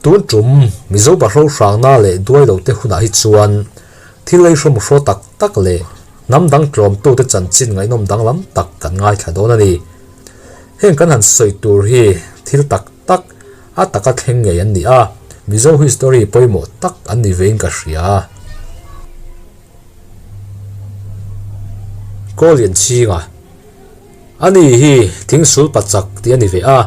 Tun tum Mizo Bahro hrangna leh duai lo te hunah hi chuan thil ei hrawm hraw tak tak leh hnam dang tlawmtute chanchin ngaihnawm danglam tak kan ngaithla dawn a ni. Heng kan han sawi tur hi thil tak tak a taka thleng ngei an ni a, Mizo history pawimawh tak an ni vein ka hria. Kawlian chhinga Ani hi thing sul pa chak tih a ni ve a,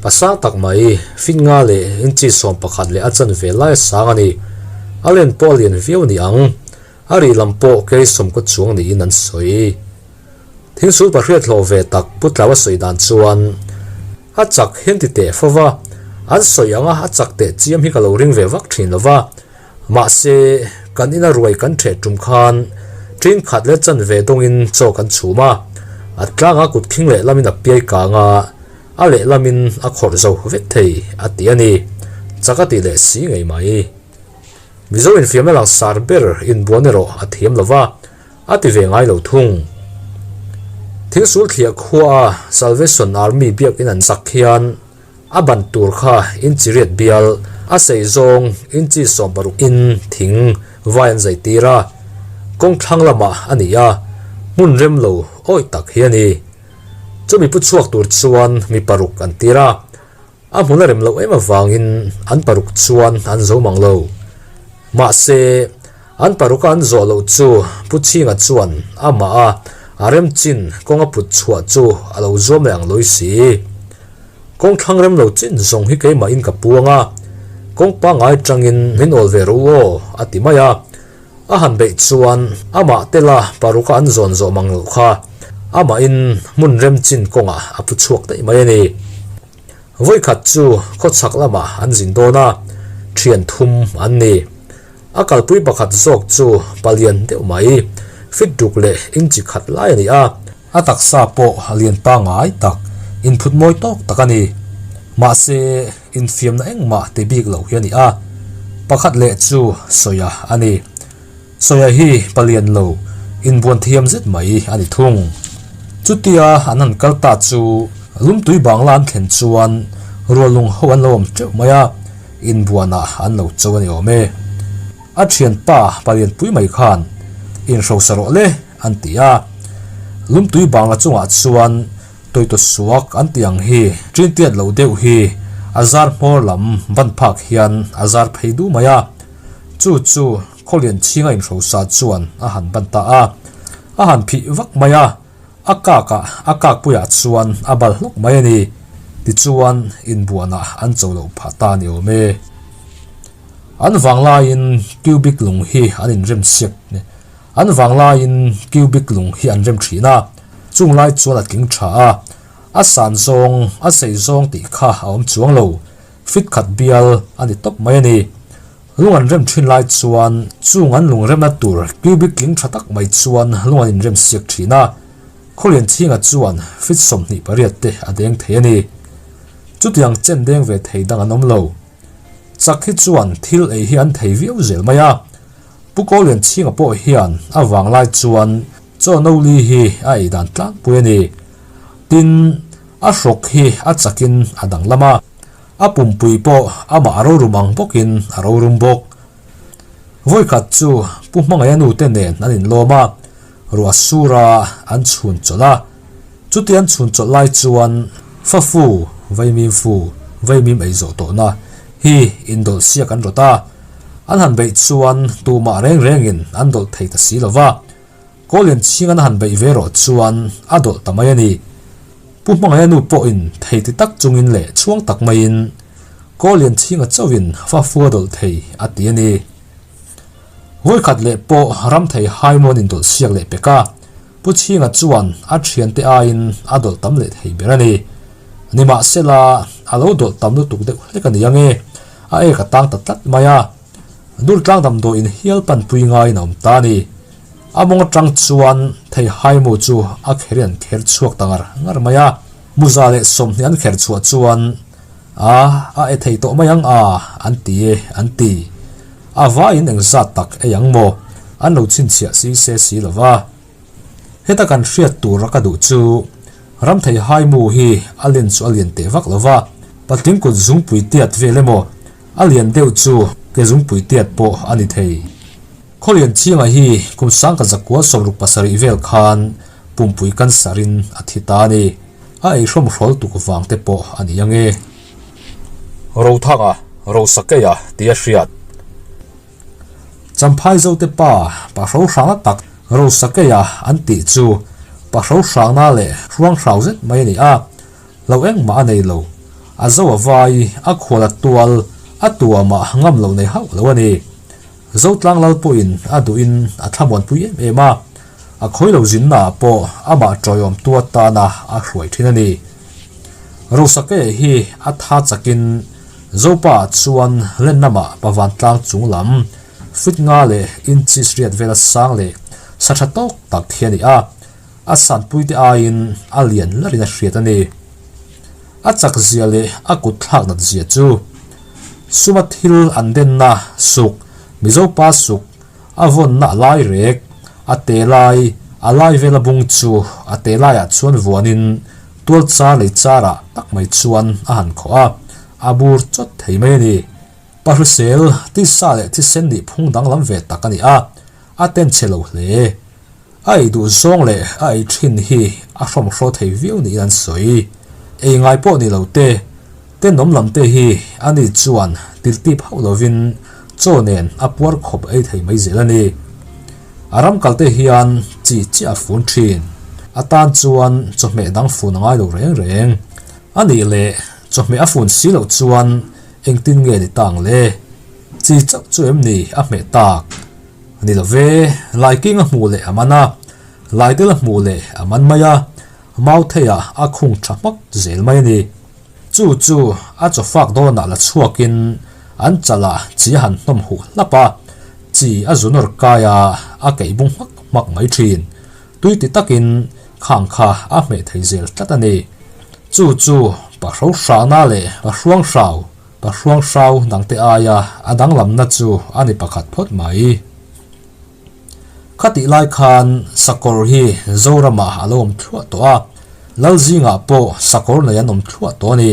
pa sang tak mai, fit nga leh inchi 11 leh a chanve lai a sang a ni. A len pawh a lian viau ni ang, a rih lam pawh kei sawmkaw chuang niin an sawi. Thing sul pa hriat hlawh ve tak Pu Tlau a sawi dan chuan a chak hian ti teh fo va, an sawi anga a chak teh chiam hi ka lo ring ve vak thin lo va, Mahse, kan ina ruai kan ṭheh ṭum khan ṭin khat leh chanve dawngin chaw kan chhum a, a tlanga kut khing lehlamin a piai kang a, a lehlamin a khawrh zo vek thei a ti a ni. Chak a tih leh si ngei mai. Mizo infiamna langsar ber inbuan erawh a thiam lo va, a ti ve ngai lo thung. Thingsul thliah khuaa Salvation Army biakin an sak hian, A ban tur kha inchi riat bial, a sei zawng inchi 16 in thing vai an zai tir a, kawng thlang lamah a ni a, hmun rem lo awih tak hi a ni. Chumi pu chhuak tur chuan mi paruk an tir a, a hmun a rem loh em avangin an paruk chuan an zo mang lo. Mahse, an paruka an zawh loh chu Pu Chhinga chuan amah a a rem chin kawng a put chhuah chu a lo zuam leh ang lawi si. Kawng thlang rem lo chin zawng hi keimahin ka puang a, kawng pangngai tangin min awl ve rawh u aw a ti mai a. A han beih chuan amah tela paruka an zawn zawh mang loh kha amahin hmun rem chin kawngah a pu chhuak daih mai a ni. Vawikhat chu khawchhak lamah an zin dawn a, thian thum an ni. A kalpui pakhat zawk chu palian deuh mai, fit duk leh inchi khat lai a ni a. A taksa pawh a lian pangngai tak, inphut mawi tawk tak a ni. Mahse, infiamna engmah ti bik loh hi a ni a. Pakhat leh chu Sawia a ni. Sawia hi palian lo, inbuan thiam zet mai a ni thung. Chutia an han kal ta chu Lumtui Bangla an thlen chuan rualung ho an lo awm teuh mai a, inbuanah an lo cho a ni awm e. A thianpa palian pui mai khan inhrosa rawh le an ti a. Lumtui Bangla chungah chuan Tawitaw suak an tih ang hi ṭintiat loh deuh hi a zar hmawr lam ban phak hian a zar phei duh mai a. Chu chu Khawlian chhinga inhrosa chuan a han ban ta a. A han phih vak mai a, a kakah a kakpuiah chuan a bal hlawk mai a ni. Tichuan inbuanah an cho loh phah ta a ni awm e. An vanglaiin cubic lung hi an inrem siak An vanglaiin cubic lung hi an rem thin a, chung lai chuan a tling tha a, a san zawng, a sei zawng tih kha a awm chuang lo, fit khat bial a ni tawp mai a ni. Lung an rem thin lai chuan chung an lung remna tur cubic tling tha tak mai chuan lung an inrem siak thin a, Khawlian chhinga chuan fit 28 te a deng thei a ni. Chutiang chen deng ve thei dang an awm lo. Chak hi chuan thil ei hi an thei viau zel mai a, Pu Kawlian chhinga pawh hian a vang lai chuan chaw no li hi a ei dan tlangpui a ni. Tin, a hrawk hi a chakin a danglam a, a pumpui pawh amah a rorum ang bawkin a rorum bawk. Vawikhat chu Pu Hmangaih a nute nen an inlawm a, ruah sura an chhun chawlh a. Chuti an chhun chawlh lai chuan Fafu, Vaimim fu, Vaimim ei zawh tawhna, hi indawlh siak an rawt a. An han beih chuan tumah reng rengin an dawlh thei ta si lo va, Kawlian chhing an han beih ve rawh chuan a dawlh ta mai a ni. Pu Hmangaih a nu pawhin thei ti tak chungin leh chhuang tak maiin Kawlian chhinga chauhin fa fu a dawlh thei a ti a ni. Vawikhat leh pawh ram thei haimawn indawlh siak leh pek a, Pu Chhinga chuan a thiante aiin a dawlh tam leh thei ber a ni. Nimahsela, a lo dawlh tam lutuk deuh hlek a ni ange, a ek a tang ta tlat mai a. Dur tlang damdawiin hial panpui ngaiin a awm ta a ni. A mawng atang chuan thei haimu chu a kherin an kher chhuak ta ngar ngar mai a. Muza leh 20 an kher chhuah chuan, A, a e thei tawh mai ang a, an ti e, an ti. A vaiin engzat tak ei ang maw? An lo chhinchhiah si se si lo va. Heta kan hriat tura ka duh chu Ramthei Haimu hi a len chu a lian teh vak lo va, patling kut zungpui tiat vel emaw? A lian deuh chu ke zungpui tiat pawh a ni thei. Khawlianchhinga hi kum sangka zakua 67 vel khan pumpui cancer in a thi ta a ni. A eihrawm hrawl tuk vang te pawh a ni ange. Rothanga, Rosakeia tih a hriat. Champhai Zote pa, Pahro hrangna tak Rosakeia an tih chu Pahro hrangna leh hruang hrau zet mai a ni a, lo engmah a nei lo. A zo a vai, a khual a tual, a tuamah ngam lo nei hauh lo a ni. Zotlang lal pawhin a duhin a thlamuanpui em em a, a khawi lo zinnaah pawh amah tawiawmtu atana a hruai thin a ni. Rosake hi a tha chakin Zopa ah chuan len lamah Pavantlang chung lam feet nga leh inches riat vela sang leh sa tha tawk tak hi a ni a, a sanpuite aiin a lian larin a hriat a ni. A chak zia leh a kut thlak nat zia chu suma thil an denna suk, Mizo pa suk, a vawnna a lai rek, a te lai, a lai vela bung chu a te laiah chuan vuanin tual char lei charah tak mai chuan a han khawh a, a bur chawt thei mai a ni. Pa hrisel, tisa leh thisen nih phung danglam ve tak a ni a, a ten chhe lo hle. A ei duh zawng leh a ei thin hi a hrawmhraw thei viau niin an sawi. Ei ngai pawh ni lo te, tenawm lam te hi ani chuan tiltip hauh lovin chaw nen a puar khawp ei thei mai zel a ni. A ram kal te hian chi chiah a fun thin. A tan chuan chawhmeh dang fun a ngai lo reng reng. A nih leh chawhmeh a fun si loh chuan engtin nge ni ta ang le? Chi chauh chu em ni a hmeh tak? Ni lo ve, Laiking a hmuh leh a man a, Laidel a hmuh leh a man mai a, Mautheiah a khung tha hmak zel mai a ni. Chu chu a chaw fak dawnah la chhuakin an chalah chi a han hnawm huh hlap a, chi a zu nawr kai a, a keih bung hmak hmak mai thin. Tui ti takin khang kha a hmeh thei zel tlat a ni. Chu chu Pahro hrahna leh Pahruang hrau Ka hruang hrau dangte aia a danglamna chu a ni pakhat phawt mai. Khatih lai khan sakawr hi Zoramah a lo awm thluah tawh a, Lalzingah pawh sakawr nei an awm thluah tawh a ni.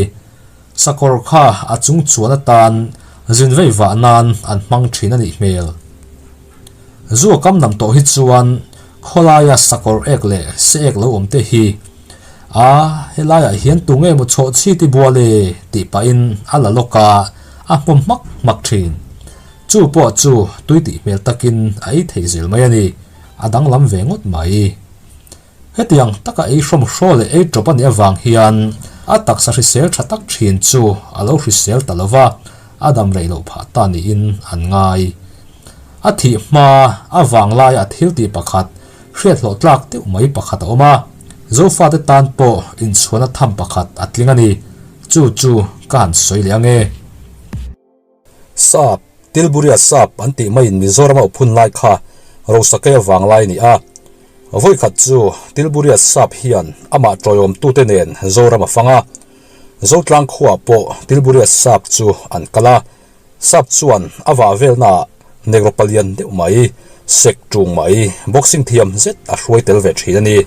Sakawr kha a chung chuan atan zin vei vah nan an hmang thin a nih hmel. Zu a kam nam tawh hi chuan khawlaia sakawr ek leh se ek lo awm te hi A, helaiah hian tunge maw chhawh chhi ti bual e tih pahin a la lawk a, a hmawm hmak hmak thin. Chu pawh chu tui tih hmel takin a ei thei zel mai a ni, a danglam ve ngawt mai. Hetiang taka ei hrawm hraw leh ei tawp a nih avang hian a taksa hrisel tha tak thin chu a lo hrisel ta lo va, a dam rei loh phah ta niin an ngai. A thih hma a vanglaia a thil tih pakhat hriat hlawh tlak deuh mai pakhat a awm a, Zofate tan pawh inchhuahna tham pakhat a tling a ni. Chu chu ka han sawi leh ange. Sap, Tilburia sap an tih maiin Mizoram a uphun lai kha Rosakei avang lai a ni a. Vawikhat chu Tilburia sap hian amah tawiawmtute nen Zoram a fang a. Zotlang khuaah pawh Tilburia sap chu an kal a. Sap chuan a vah velnaah Negro palian deuh mai, sek ṭung mai, boxing thiam zet a hruai tel ve ṭhin a ni.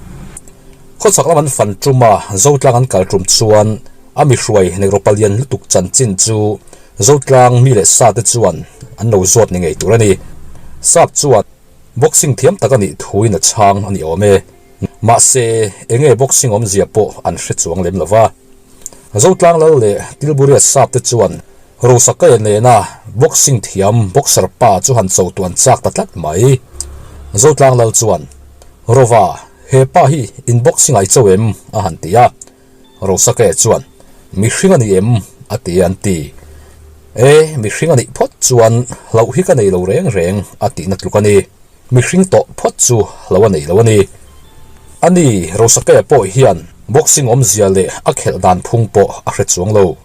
Khawchhak lam an fan ṭum a, Zotlang an kal ṭum chuan a mi hruai Negro palian lutuk chanchin chu Zotlang mi leh sa te chuan an lo zawt ni ngei tur a ni. Sap chuan boxing thiam tak a nih thuin a chhang a ni awm e. Mahse, enge boxing awmzia pawh an hre chuang lem lo va. Zotlang lal leh Tilburia sap te chuan Rosakaya nena boxing thiam boxer pa chu han cho tuan chak ta tlat mai. Zotlang lal chuan, Rova, he pa hi in boxing ah i cho em? a han ti a. Rosakaya chuan, Mihring a ni em? a ti a an ti. E, mihring a nih phawt chuan hlauh hi ka nei lo reng reng a tihna tluk a ni. Mihring tawh phawt chu lo a nei lo a ni. A ni, Rosakaya pawh hian boxing awmzia leh a khelh dan phung pawh a hre chuang lo.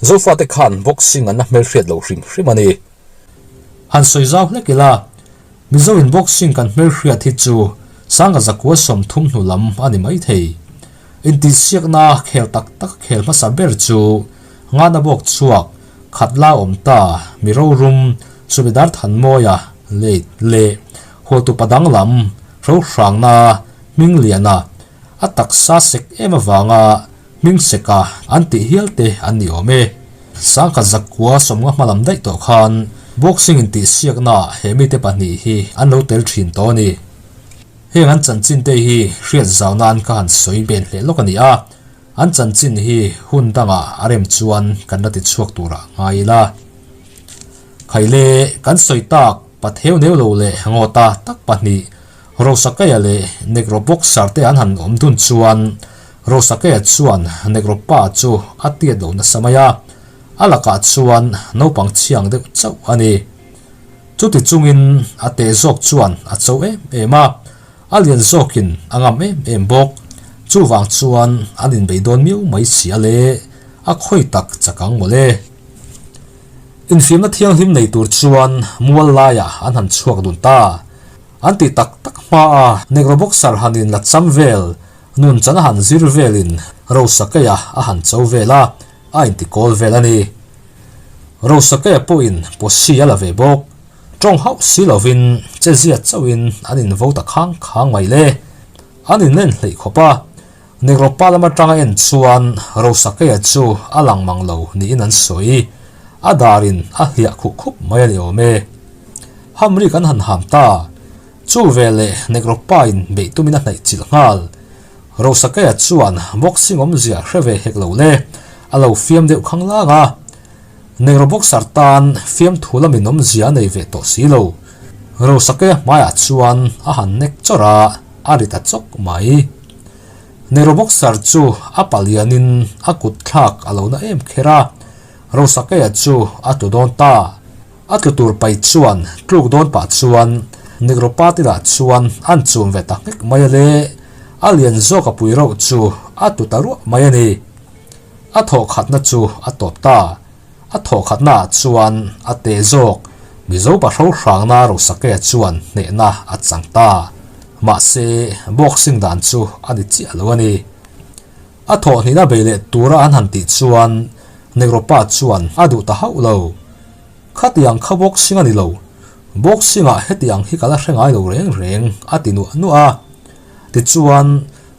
Zofate khan boxing an la hmelhriat lo hrim hrim a ni. Han sawi zau hlek ila, Mizo in boxing kan hmelhriat hi chu Sanga zakua 30 hnu lam a ni mai thei. Intihsiakna khel tak tak khel hmasa ber chu Ngana bawk chhuak khat la awm ta mi rorum Subedar Thanmawia late leh Hualtupa danglam Hrohrangna Hmingliana a taksa sek em avanga hming seka an tih hial te an ni awm e. Sangkhat zakua sawmnga hma lam daih tawh khan boxing intihsiaknaah he mite pahnih hi an lo tel thin tawh a ni. Heng an chanchin te hi hriat zau nan ka han sawi ben hle lawk a ni a, an chanchin hi hun dangah a rem chuan kan la ti chhuak turah ngai ila. Khaile kan sawi tak Patheu neu lo leh ngawta tak pahnih Rosakaya leh Negro boxer te an han awm dun chuan Rosakaya chuan Negro pa chu a tiat lo nasa mai a, a lakah chuan naupang chhiang deuh chauh a ni. Chuti chungin a teh zawk chuan a cho em em a, a lian zawkin a ngam em em bawk. Chuvang chuan an inbei dawn miau mai si a le, a khawi tak chak ang mawle. Infiamna thianghlim nei tur chuan mual laiah an han chhuak dun ta. An tih tak tak hma a Negro boxer han in la cham vel, nun chan a han zir velin Rosakeia a han cho vel a, a inti kawl vel a ni. Rosakeia pawhin posi a la ve bawk. Tawng hauh si lovin che zia chauhin an invo ta khang khang mai le. An inlen hleih khawp a, Negro pa lam atanga en chuan Rosakeia chu a lang mang lo niin an sawi. A darin a hliah khuh khup mai a ni awm e. Hamri kan han ham ta. Chu veleh Negro pa in beih tumin a hnaih chilh nghal. Rosakeia chuan boxing awmzia hre ve hek lo le, a lo fiam deuh khang lang a. Negro boxer tan fiamthu lamin awmzia a nei ve tawh si lo. Rosakeia hmaiah chuan a han nek chawrh a, a ri ta chawk mai. Negro boxer chu a palianin a kut thlak a lo na em kher a, Rosakeia chu a tlu dawn ta. A tlu tur pai chuan tluk dawn pah chuan Negro pa te lah chuan an chum ve ta nghek mai a le, a lian zawk a pui reuh chu a tlu ta ruah mai a ni. A thawhkhatna chu a tawp ta. A thawhkhatna ah chuan a teh zawk Mizo pahro hrangna Rosakea chuan hnehna a chang ta. Mahse, boxing dan chu a ni chiah lo a ni. A thawhhnihna bei leh tura an han tih chuan Negro pa chuan a duh ta hauh lo. Khatiang kha boxing a ni lo. Boxing ah hetiang hi ka la hre ngai lo reng reng a ti nuah nuah a. Tichuan,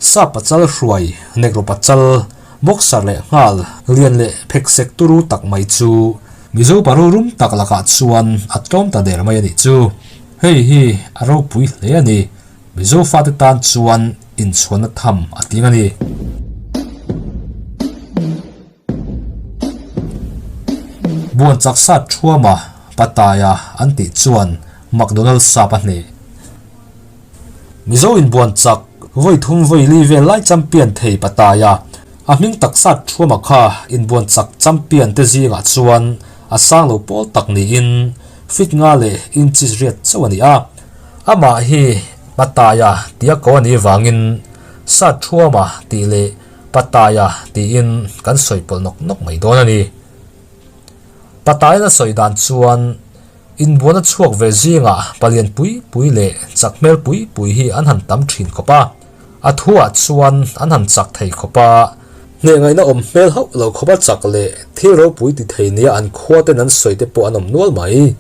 Sap pachal hruai, Negro pachal, boxer leh nghal, lian leh pheksek turu tak mai chu Mizo pa rorum tak lakah chuan a tlawm ta der mai a nih chu. Hei hi a ropui hle a ni. Mizo fate tan chuan inchhuanna tham a tling a ni. Buan chak sat thuama Pattaya an tih chuan McDonald's sap a hneh. Mizo inbuan chak vawi thum vawi li vel lai champion thei Pattaya a hming tak sat thuama kha inbuan chak champion te zingah chuan a sang lo pawl tak niin feet nga leh inches riat chauh a ni a. Amah hi Pattaya tia ko a nih vangin sat thuama tih leh Pattaya tiin kan sawi pawlh nawk nawk mai dawn a ni. Pattaya a sawi dan chuan inbuan a chhuak ve zingah palian pui pui leh chak hmel pui pui hi an han tam thin khawp a, a thuah chuan an han chak thei khawp a, hneh ngaihna awm hmel hauh lo khawp a chak leh thil ropui ti thei nia an khua ten an sawi te pawh an awm nual mai.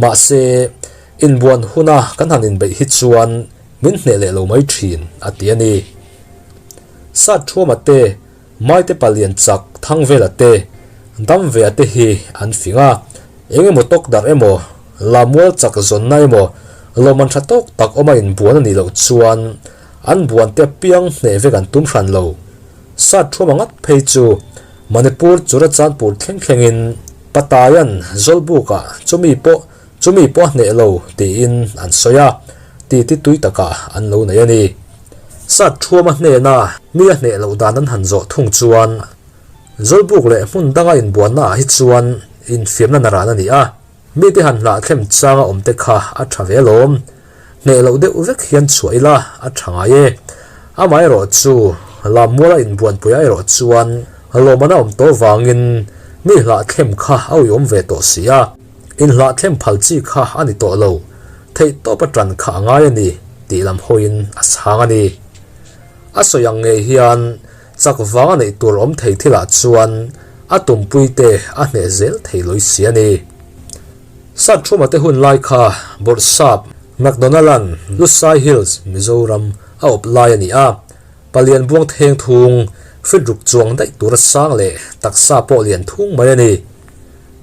Mahse, inbuan huna kan han inbeih hi chuan min hneh leh lo mai thin a ti a ni. Sat Thuama te, Maite Palian chak Thangvela te, Damvea te hi an fing a, eng emaw tawk darh emaw, Lamual chak zawnna emaw, lawmman tha tawk tak awma inbuan a nih loh chuan an buan te piang hneh vek an tum hran lo. Sat Thuama ngat phei chu Manipur Churachandpur thleng thlengin Patayan Zawlbukah chumi pawh chumi pawh a hneh lo tiin an sawi a, titi tui takah an lo nei a ni. Sat thuama hnena mi a hneh loh dan an han zawh thung chuan Zawlbuk leh hmun danga inbuanna ah hi chuan infiamna naran a ni a, mite han hlah thlem changa awm te kha a tha ve alawm. Hneh loh deuh vek hian chhuah ila a tha ngai e. Amaherawh chu Lammuala inbuanpui ah erawh chuan lawmman a awm tawh vangin mi hlah thlem kha a uiawm ve tawh si a, inhlah thlem phal chi kha a ni tawh lo. Theih tawp a tan kha a ngai a ni tih lam hawiin a chhang a ni. A sawi ang ngei hian chak vanga neih tur awm thei thilah chuan a tumpui te a hneh zel thei lawi si a ni. Sat Thuma te hun lai kha Bawrhsap McDonald-a'n Lusai Hills, Mizoram a awp lai a ni a. Palian buang theng thung, fit ruk chuang daih tura sang leh taksa pawh lian thung mai a ni.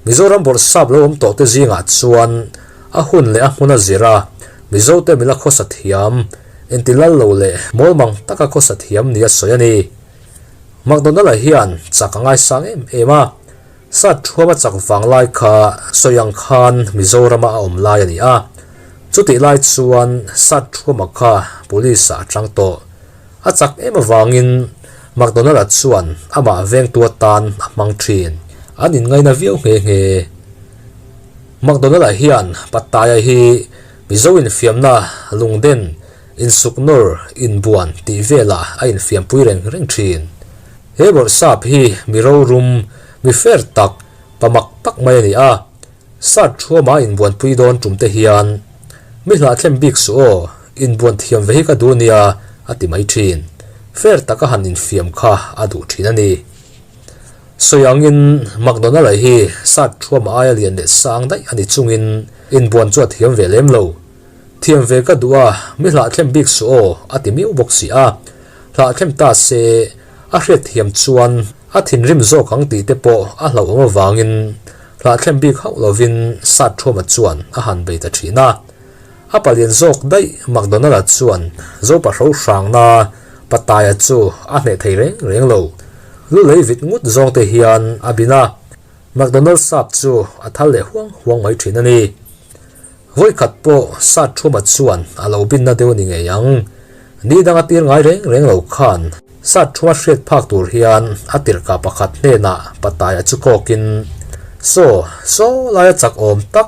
Mizoram Bawrhsap lo awm tawhte zingah chuan a hun leh a hmun a zir a, Mizote mila khawsa thiam, inti lal lo leh mawlmang taka khawsa thiam nia sawi a ni. McDonald-a hian chak a ngaisang em em a, Sat thuam a chak vang lai kha sawi ang khan Mizorama a awm lai a ni a, chutih lai chuan Sat thuama kha Police ah a chang tawh. A chak em avangin McDonald-a chuan amah vengtu atan a hmang thin. An inngaina viau nghe nghe. McDonald-a hian Pattaya hi Mizo infiamna lungden, insuknawr, inbuan tih velah a infiampui reng reng thin. He bawrhsap hi mi rorum, mi fair tak, pa mak tak mai a ni a. Sat thuama inbuanpui dawn tum te hian, Mi hlahthlem bik suh aw, inbuan thiam ve hi ka duh nia, a ti mai thin. Fair taka han infiam kha a duh thin a ni. Sawi angin McDonald-a hi sat thuama aia lian leh sang daih a ni chungin inbuan chu a thiam ve lem lo. Thiam ve ka duh a, mi hlahthlem bik suh aw, a ti miau bawk si a. Hlahthlem ta se, a hriat thiam chuan a thinrim zawk ang tih te pawh a hlauhawm avangin hlahthlem bik hauh lovin Sat Thuama chuan a han bei ta thin a. A palian zawk daih McDonald-a chuan Zopa hro hrangna Pattaya chu a hneh thei reng reng lo. Lu lei vit ngut zawng te hian a bin a, McDonald sap chu a thal leh huang huang mai thin a ni. Vawikhat pawh Sat Thuma chuan a lo binna deuh a ni ngei ang. Ni danga tir ngai reng reng lo khan Sat Thuma hriat phak tur hian a tirhkah pakhat hnenah Pattaya chu kawkin, Saw, saw laia chak awm tak,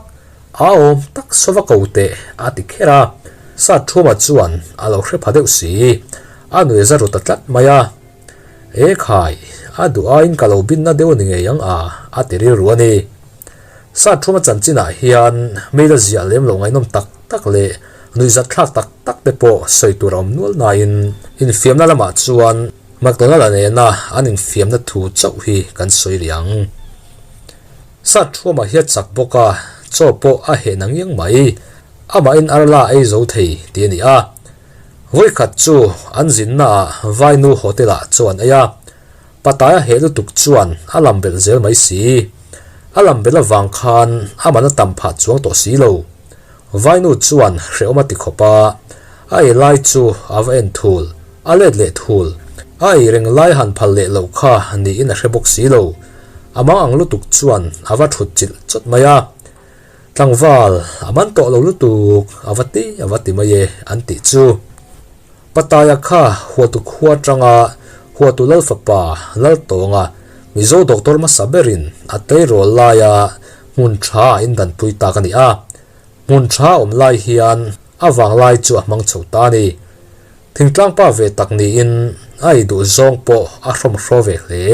a awm tak saw va ko teh, a ti kher a. Sat Thuma chuan a lo hre pha deuh si, a nui za ru ta tlat mai a. E khai, a duh aiin ka lo binna deuh a ni ngei ang a, a ti rilru a ni. Sat thuma chanchinah hian hmel a ziah lem lo ngaihnawm tak tak leh nuihzat thlak tak tak te pawh sawi tur a awm nual nain infiamna lamah chuan McDonald-a nena an infiamna thu chauh hi kan sawi rih ang. Sat thuama hi a chak bawk a, chaw pawh a heh na ngiang mai. Amahin arla a ei zo thei tih a ni a. Vawikhat chu an zinnaah Vainu Hotel-ah chaw an ei a. Patai a heh lutuk chuan a lam belh zel mai si. A lam belh avang khan a man a tam phah chuang tawh si lo. Vainu chuan hrehawm a ti khawp a, a ei lai chu a va en thul, a let leh thul. A ei reng lai han phal leh loh kha niin a hre bawk si lo. A mang ang lutuk chuan a va thut chilh chawt mai a. Tlangval, a man tawh lo lutuk, a va ti a va ti mai e, an tih chu. Pattaya kha huatu khua atanga huatu lal fapa lal tawnga Mizo doctor hmasa berin a tleirawl laia hmun tha a indanpui tak a ni a. Hmun tha awm lai hian a vanglai chu a hmang chho ta a ni. Thingtlang pa ve tak niin a ei duh zawng pawh a hrawmhraw ve hle.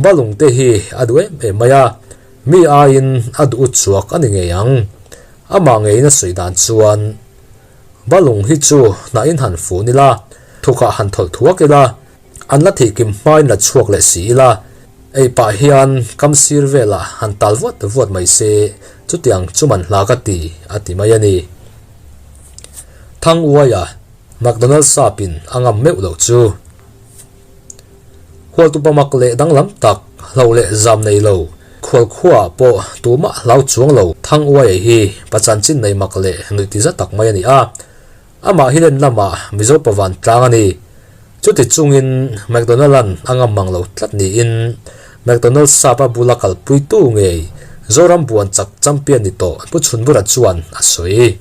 Balung te hi a duh em em mai a, mi aiin a duh uchuak a ni ngei ang. Amah ngeiin a sawi dan chuan. Balung hi chu hnahin han fun ila, thukah han thawlh thuak ila, an la thih kim hmain la chhuak leh si ila, ei pah hian kam sir velah han tal vuat vuat mai se, chutiang chu man hla ka ti, a ti mai a ni. Thanguaia, McDonald sapin a ngam meuh loh chu. Hualtu pamak leh danglam tak, hlo leh zam nei lo, khual khuaah pawh tumah hlau chuang lo Thang Uaia hi pa chanchin nei mak leh nuih ti za tak mai a ni a. Amah hi len lamah Mizo pavan tlang a ni. Chuti chungin McDonald-a'n a ngam mang lo tlat niin McDonald sap a bula kalpuitu ngei Zoram buan chak champion ni tawh Pu Chhunbura chuan a sawi.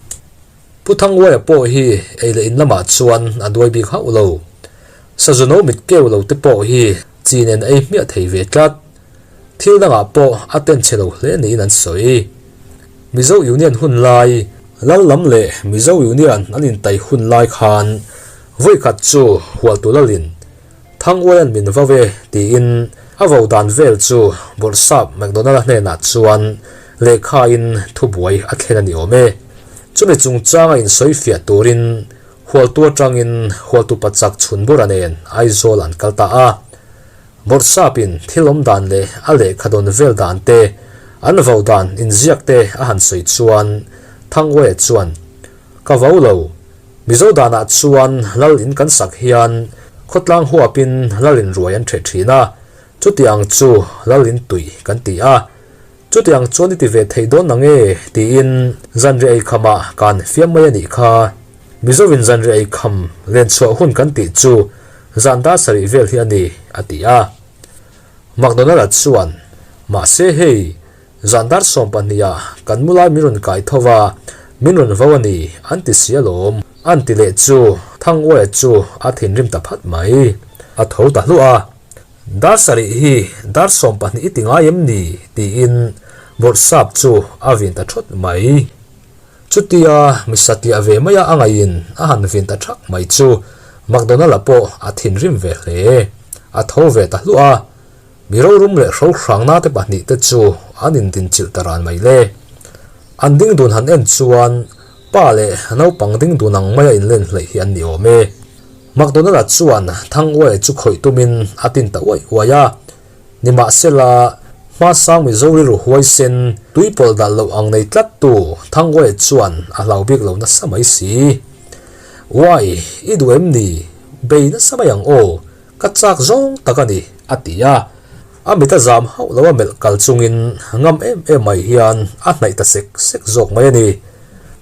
Pu Thangluaia pawh hi ei leh in lamah chuan a duai bik hauh lo. Sazuno mit keu lo te pawh hi chi nen ei hmiah thei ve tlat. Thil dangah pawh a ten chhe lo hle niin an sawi. Mizo Union hun lai, Lal lam leh Mizo Union an intai hun lai khan vawikhat chu Hualtu Lalin Thangluaia'n min vau e tiin a vo dan vel chu Bawrhsap McDonald-a hnenah chuan lehkhain thubuai a thlen a ni awm e. Chumi chungchanga insawi fiah turin Hualtu atangin Hualtu pachak Chhunbura nen Aizawl an kal ta a. Bawrhsapin thil awm dan leh a lehkha dawn vel dan te, an vo dan inziak te a han sawi chuan Thangluaia chuan, Ka vo lo. Mizo danah chuan lal in kan sak hian khawtlang huapin lal in ruai an ṭheh ṭhin a, chutiang chu lal in tui kan ti a. Chutiang chuan i ti ve thei dawn nange? tiin zanriah ei khamah kan fiam mai a nih kha. Mizovin zanriah ei kham len chhuah hun kan tih chu zan dar sarih vel hi a ni, a ti a. McDonald-a chuan, Mahse hei, zan dar 12 ah kan mu lai min rawn kai tho va, min rawn vo a ni, an ti si alawm, an ti leh chu Thanguaia chu a thinrim ta phat mai. A tho ta hluah a. Dar sarih hi dar 12 i ti ngai em ni? tiin Bawrhsap chu a vin ta thawt mai. Chutia mi satliah ve maia a ngaihin a han vin ta thak mai chu McDonald-a pawh a thinrim ve hle. A tho ve ta hluah a, mi rorum leh hrohrangna te pahnihte chu an indinchilh ta ran mai le. An ding dun han en chuan pa leh naupang ding dun ang maia inlen hleih hi an ni awm e. McDonald-a chuan Thanguaia chu khawih tumin a tin ta uaih uaih a. Nimahsela, hmasang Mizo rilru huaisen, tui pawlh dalh loh ang nei tlattu Thanguaia chuan a hlau bik lo nasa mai si. Uai, i duh em ni? Bei nasa mai ang aw, ka chak zawng tak a ni, a ti a. A mit a zam hauh lo a melh kal chungin ngam em em mai hian a hnaih ta sek sek zawk mai a ni.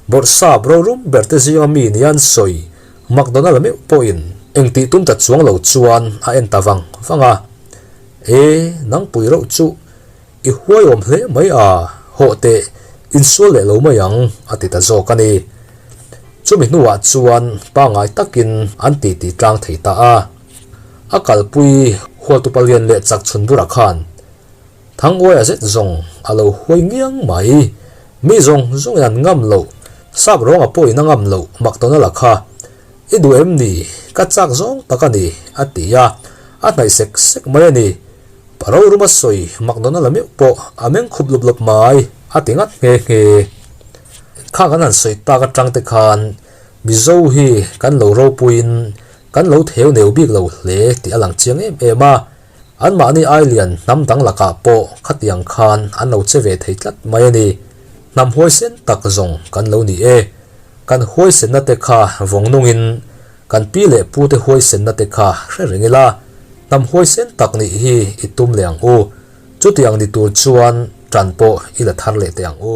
Bawrhsap rorum berte zinga mi nia an sawi McDonald meuh pawhin engtih tum ta chuang lo chuan a en ta vang vang a, E, nangpui reuh chu i huaiawm hle mai a, hawh teh, insual leh lo mai ang, a ti ta zawk a ni. Chumi hnuah chuan pangngai takin an titi tlang thei ta a. A kalpui hualtupa lian leh chak chhun burah khan Thanguaia zet zawng a lo huai ngiang mai. Mi zawng zawngin an ngam loh, sap rawnga pawhin a ngam loh McDonald-a kha, I duh em ni? Ka chak zawng tak a ni, a ti a, a hnaih sek sek mai a ni. Pa rorum a sawi McDonald-a meuh pawh a meng khup lup lup mai, a ti ngat nghe nghe. Kha kan han sawi tak atang te khan Mizo hi kan lo ropuiin kan lo theu neu bik lo hle tih a lang chiang em em a. Anmahni ailian hnam dang lakah pawh khatiang khan an lo che ve thei tlat mai a ni. Hnam huaisen tak zawng kan lo ni e. Kan huaisenna te kha vawng nungin kan pi leh pu te huaisenna te kha hre reng ila, hnam huaisen tak nih hi i tum leh ang u. Chutiang ni tur chuan tan pawh i la thar leh teh ang u.